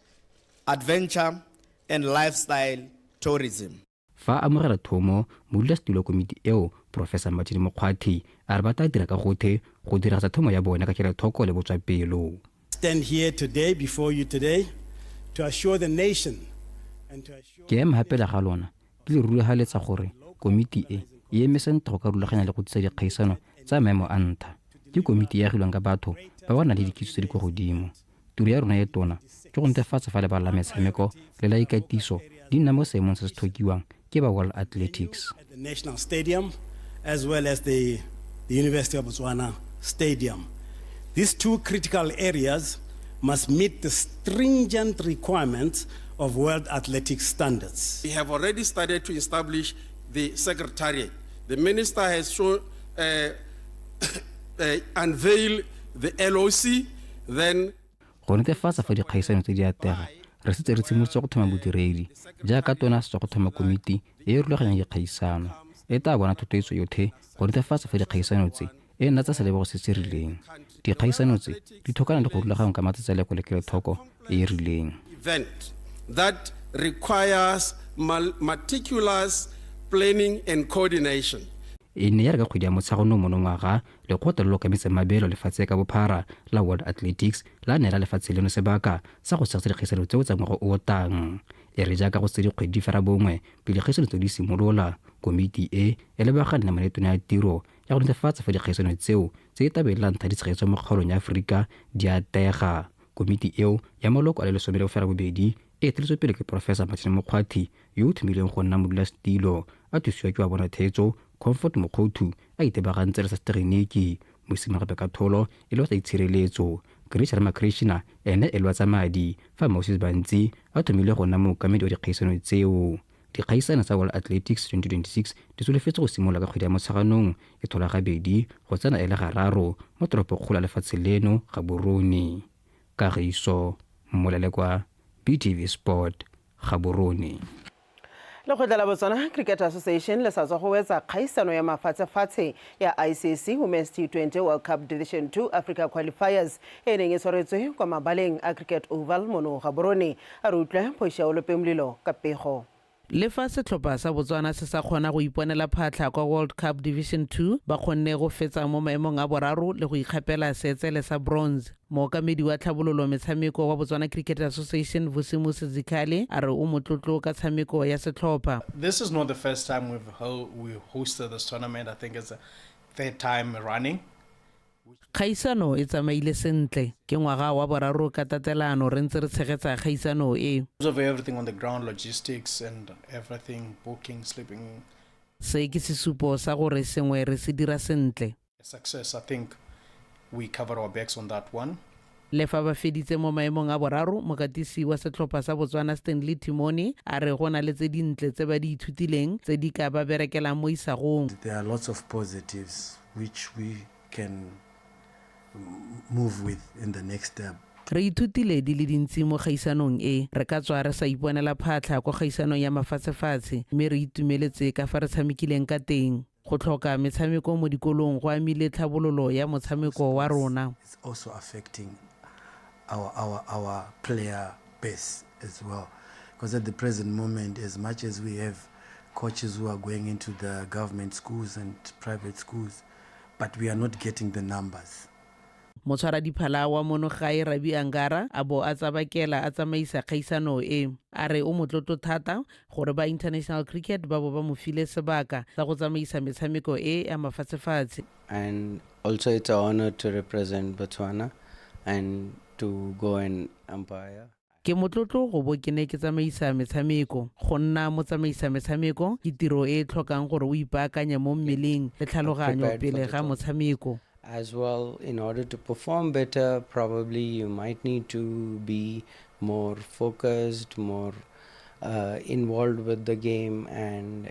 adventure, and lifestyle tourism. Fa a amogela thomo, modulasetulo wa komiti eo, Porofesa Martin Mokgwathi, a re ba tla dira ka gothe go diragatsa thomo ya bone ka kelothoko le botswapelo. Stand here today before you today to assure the nation and to assure Ke ema gape le ga lona ke le rurigaletsa gore komiti e e eme sentle go ka rulaganya le go tlisa dikgaisano tsa maemo a ntha. Ke komiti e e agilweng ka batho ba ba nang le dikitso tse di kwa godimo. Tiro ya rona e tona ke go netefatsa fa lebala la metshameko le la ikatiso di nna mo seemong se se tlhokiwang ke ba World Athletics. the National Stadium as well as the, the University of Botswana Stadium. These two critical areas must meet the stringent requirements of World Athletics standards. We have already started to establish the secretariat. The minister has shown, unveiled the LOC, then Go netefatsa fa dikgaisano tse di atega, re setse re tshimolotse go thoma bodiredi jaaka tona a setswa go thoma komiti e e rulaganyang dikgaisano. E tla bona thotloetso yothe go netefatsa fa dikgaisano tse e nna tsa selebego se se rileng. Dikgaisano tse di tlhokana le go rulaganngwa ka matsetseleko le kelothoko e e rileng. event that requires meticulous planning and coordination. E ne ya re ka kgwedi ya Motsheganong monongwaga, lekgotla le le okametseng mabelo lefatshe ka bophara la World Athletics la neela lefatshe leno sebaka sa go tshegetsa dikgaisano tseo tsa ngwaga o o tang. E re jaaka go setse dikgwedi di fera bongwe pele dikgaisano tseo di simolola, komiti e e lebagane le manetone a tiro ya go netefatsa fa dikgaisano tseo tse e tla be e le la ntlha di tshegetswa mo kgaolong ya Aforika di atega. Komiti eo ya maloko a le 18 e eteletswe pele ke Porofesa Martin Mokgwathi yo o thomilweng go nna modulasetilo a thusiwa ke wa bona theetso Comfort Mokgothu a itebagantse le sa setegeniki, Mosimagape ka Tholo e le wa tsa itshireletso, Grace Ramakrishna ene e le wa tsa madi, fa Moses Bantsi a thomilwe go nna mookamedi wa dikgaisano tseo. Dikgaisano tsa World Athletics 2026 di solofetse go simolola ka kgwedi ya Motsheganong e tlhola gabedi go tsena e le gararo mo toropokgolo ya lefatshe leno, Gaborone. Kagiso Mmolelekwa, BTV Sport, Gaborone. Lekgotla la Botswana Cricket Association le sa tswa go wetsa kgaisano ya mafatshefatshe ya ICC Women's T20 World Cup Division 2 Africa Qualifiers e e neng e tshwaretswe kwa mabaleng a Cricket Oval mono Gaborone. A re utlwe Phošia Olopemolelo ka pego. Le fa setlhopha sa Botswana se sa kgona go iponela phatlha kwa World Cup Division 2, ba kgonne go fetsa mo maemong a boraro le go ikgapela seetsele sa bronze. Mookamedi wa tlhabololo metshameko wa Botswana Cricket Association Vusimusi Zikhali a re o motlotlo ka tshameko ya setlhopha. This is not the first time we've ho we hosted this tournament. I think it's the third time running. Kgaisano e tsamaile sentle. Ke ngwaga wa boraro ka tatelano re ntse re tshegetsa kgaisano e. Of everything on the ground, logistics and everything, booking, sleeping. Se ke sesupo sa gore sengwe re se dira sentle. Success, I think we covered our backs on that one. Le fa ba feditse mo maemong a boraro, mokatisi wa setlhopha sa Botswana Stanley Timone a re go na le tse dintle tse ba di ithutileng tse di ka ba berekelang mo isagong. There are lots of positives which we can move with in the next step. Re ithutile di le dintsi mo kgaisanong e. Re ka tswa re sa iponela phatlha kwa kgaisanong ya mafatshefatshe mme re itumeletse ka fa re tshamekileng ka teng. Go tlhoka metshameko mo dikolong go amile tlhabololo ya motshameko wa rona. It's also affecting our, our, our player base as well. Because at the present moment, as much as we have coaches who are going into the government schools and private schools, but we are not getting the numbers. Motshwaradiphala wa mono gae Rabi Angara a bo a tsabakela a tsamaisa kgaisano e. A re o motlotlo thata gore ba International Cricket ba bo ba mo file sebaka sa go tsamaisa metshameko e ya mafatshefatshe. And also it's an honor to represent Botswana and to go and umpire. Ke motlotlo go bo ke ne ke tsamaisa metshameko. Go nna motsamaisa metshameko ke tiro e e tlhokang gore o ipaakanye mo mmeleng le tlhaloganyo pele ga motshameko. As well, in order to perform better, probably you might need to be more focused, more involved with the game, and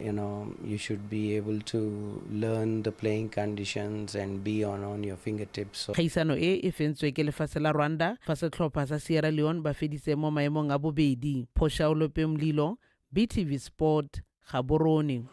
you should be able to learn the playing conditions and be on your fingertips. So Kgaisano e e fentswe ke lefatshe la Rwanda fa setlhopha sa Sierra Leone ba feditse mo maemong a bobedi. Phošaolope Mlilo, BTV Sport, Gaborone.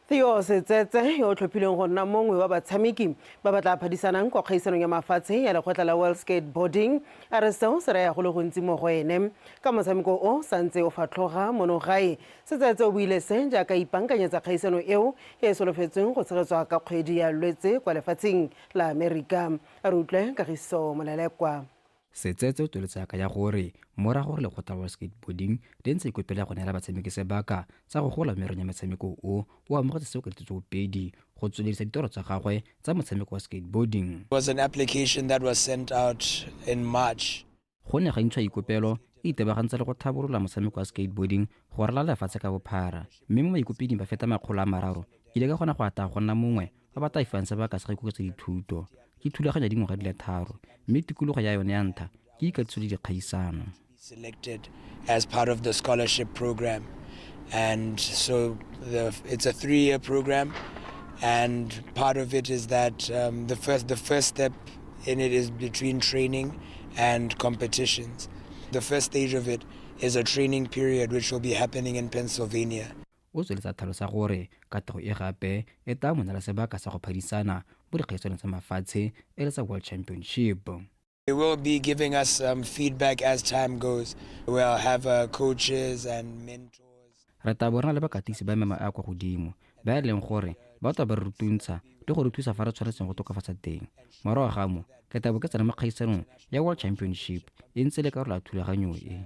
Theo Setsetse yo o tlhophilweng go nna mongwe wa batshameki ba ba tla phadisanang kwa kgaisanong ya mafatshe ya lekgotla la World Skateboarding a re seo se raya go le gontsi mo go ene ka motshameko o santse o fatlhoga mono gae. Setsetse o buile se jaaka ipankanyetsa kgaisano eo e e solofetsweng go tshegetswa ka kgwedi ya Lwetse kwa lefatsheng la Amerika. A re utlwe Kagiso Molelekwa. Setsetse o tsweletse a kaya gore morago gore lekgotla la skateboarding le ntse ikopela go neela batshameki sebaka sa go gola mo merong ya metshameko o, o amogetse seo ka ditsotsopedi go tsweledisa ditoro tsa gagwe tsa motshameko wa skateboarding. Was an application that was sent out in March. Go ne ga intshwa ikopelo e itebagantse le go tlhabolola motshameko wa skateboarding go ralala lefatshe ka bophara, mme mo baikopeding ba feta 300, ke ile ka kgona go atlega go nna mongwe ba ba tla fiwang sebaka sa go ikoketsa dithuto. Ke thulaganyo ya dingwaga di le tharo, mme tikologo ya yone ya ntlha ke ikatiso le dikgaisano. Selected as part of the scholarship program, and so it's a 3-year program, and part of it is that the first step in it is between training and competitions. The first stage of it is a training period which will be happening in Pennsylvania. O tsweletse a tlhalosa gore katlego e gape e tla mo neela sebaka sa go phadisana mo dikgaisanong tsa mafatshe e le tsa World Championship. They will be giving us some feedback as time goes. We'll have coaches and mentors. Re tla bo re na le bakatisi ba maemo a a kwa godimo ba e leng gore ba tla ba re rutuntsha le go re thusa fa re tshwanetseng go tokafatsa teng. Morago ga mo, ke tla bo ke tsena mo kgaisanong ya World Championship e ntse e le karolo ya thulaganyo e.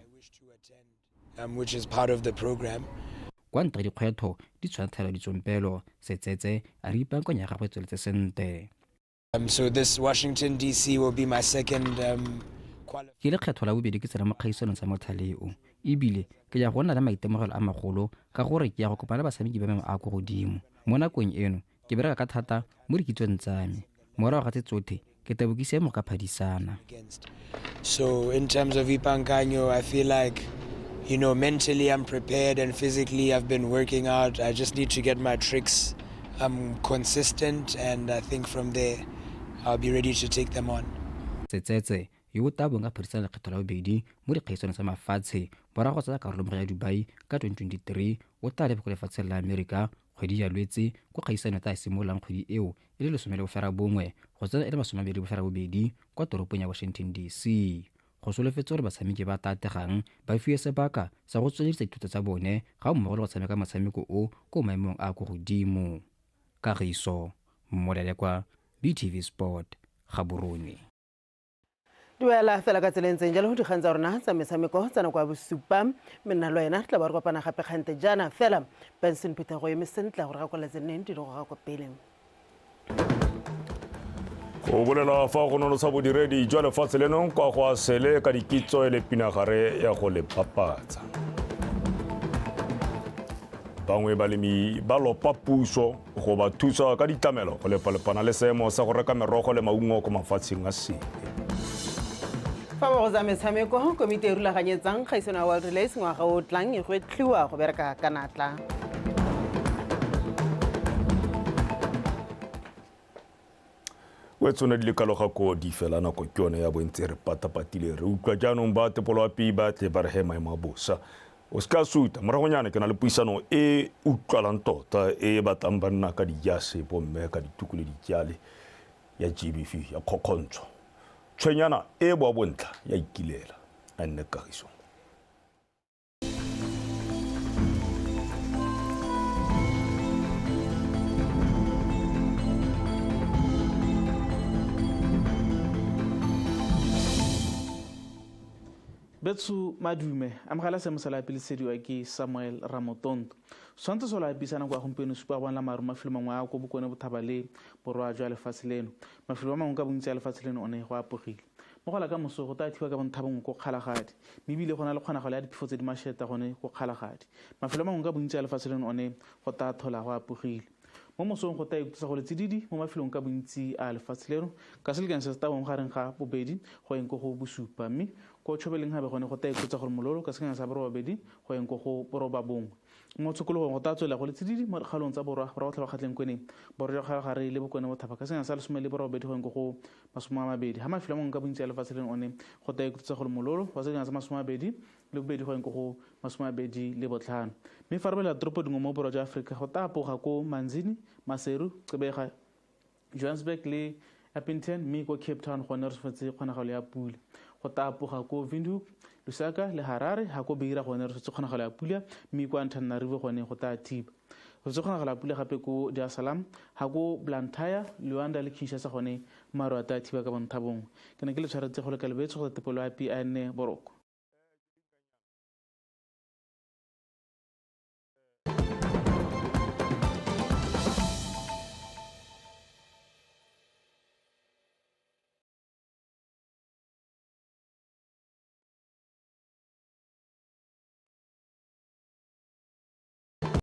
Which is part of the program. Kwa ntle ga dikgwetlho di tshwana thela ditsompelo, Setsetse a re ipaakanya ya gagwe e tsweletse sentle. So this Washington DC will be my second Ke lekgetho la bobedi ke tsena mo kgaisanong tsa mothale o, ebile ke ya go nna le maitemogelo a magolo ka gore ke ya go kopana le batshameki ba maemo a kwa godimo. Mo nakong eno ke bereka ka thata mo dikitsong tsa me. Morago ga tse tsotlhe ke tla bo ke siame go ka phadisana. So in terms of ipaankanyo, I feel like, mentally I'm prepared and physically I've been working out. I just need to get my tricks consistent, and I think from there I'll be ready to take them on. Setsetse yo o tla bong a phadisana lekgetho la bobedi mo dikgaisanong tsa mafatshe morago ga tsaya karolo mo go ya Dubai ka 2023, o tla leba kwa lefatsheng la Amerika kgwedi ya Lwetse kwa kgaisano e tla simololang kgwedi eo e le 19 go tsena e le 28 kwa toropong ya Washington DC. Go solofetse gore batshameki ba tla atlegang ba fiwe sebaka sa go tsweledisa dithuto tsa bone ga mmogo le go tshameka motshameko o ko maemong a kwa godimo. Kagiso Molelekwa, BTV Sport, Gaborone. Duela fela ka tsela e ntseng jalo dikgang tsa rona tsa metshameko tsa nako ya bosupa, mme nna le wena re tla ba re kopana gape kgante jaana fela. Benson Peter go eme sentle gore ga kwala tse nneng di le go ga kwa pele. Go bolela fa go nonotsha bodiredi jwa lefatshe leno kwa go a sele ka dikitso e le pinagare ya go le bapatsa. Bangwe balemi ba lopa puso go ba thusa ka ditlamelo go lepalepana le seemo sa go reka merogo le maungo ko mafatsheng a sele. Fa ba go tsa metshameko, komiti e rulaganyetsang kgaisano ya World Relays ngwaga o tlang e gwetlhiwa go bereka ka natla. O tsone di le kalo ga ko di fela nako ke yone ya bontse re patapatile re utlwa jaanong ba tepoloapi ba tle ba re he maemo a bosa. O se ka suta moragonyana ke na le puisano e utlwalang tota e batlang banna ka dijase bomme ka dituku le dijale ya GBV ya kgokgontsho. Tshwenyana e boa bontlha ya ikilela a nne kagiso. Betsu Madume, amogela seemo sa lapele sediwa ke Samuel Ramotonto. Tshwantsho sa lapisana kwa gompieno supa go la maru mafelo mangwe a ko bokone bothaba le borwa jwa lefatshe leno. Mafelo a mangwe ka bontsi a lefatshe leno one go apogile. Mo go la ka moso go tla thiwa ka bontha bongwe ko Kgalagadi, mme ebile go na le kgonagalo ya diphefo tse di mašeta gone ko Kgalagadi. Mafelo a mangwe ka bontsi a lefatshe leno one go tla thola go apogile. Mo mosong go tla ikutlwisa go le tsididi mo mafelong ka bontsi a lefatshe leno, ka selekanyo se se tla bong gareng ga bobedi go yeng ko go bosupa, mme ko tšhobeleng gape gone go tla ikutlwisa gore mololo ka selekanyo sa borobabedi go yeng ko go borobabongwe. Mo tshokologong go tla tswelela go le tsididi mo dikgaolong tsa borwa, borwa botlhaba kgatleng kweneng, borwa jwa kgalagare le bokone bothaba ka senya sa 18 go yeng ko go 20. Ha mafelo a mangwe ka bontsi a lefatshe leno one go tla ikutlwetsa go le mololo wa senya sa 22 go yeng ko go 25. Mme fa re belela toropo dingwe mo borwa jwa Aforika go tla apoga ko Manzini, Maseru, Gqeberha, Johannesburg le Upington, mme ko Cape Town gone re solofetse kgonagalo ya pula. Go tapoga ko Windhoek, Lusaka le Harare, ha ko Beira gone re solofetse kgonagalo ya pula, mme ko Antananarivo gone go tla thiba. Re solofetse kgonagalo ya pula gape ko Dar es Salaam, ha ko Blantyre, Luanda le Kinshasa gone maru a tla thiba ka bontha bongwe. Ke ne ke le tshwaretse go le kalebetswe go tsa tepelo ya PI nne boroko.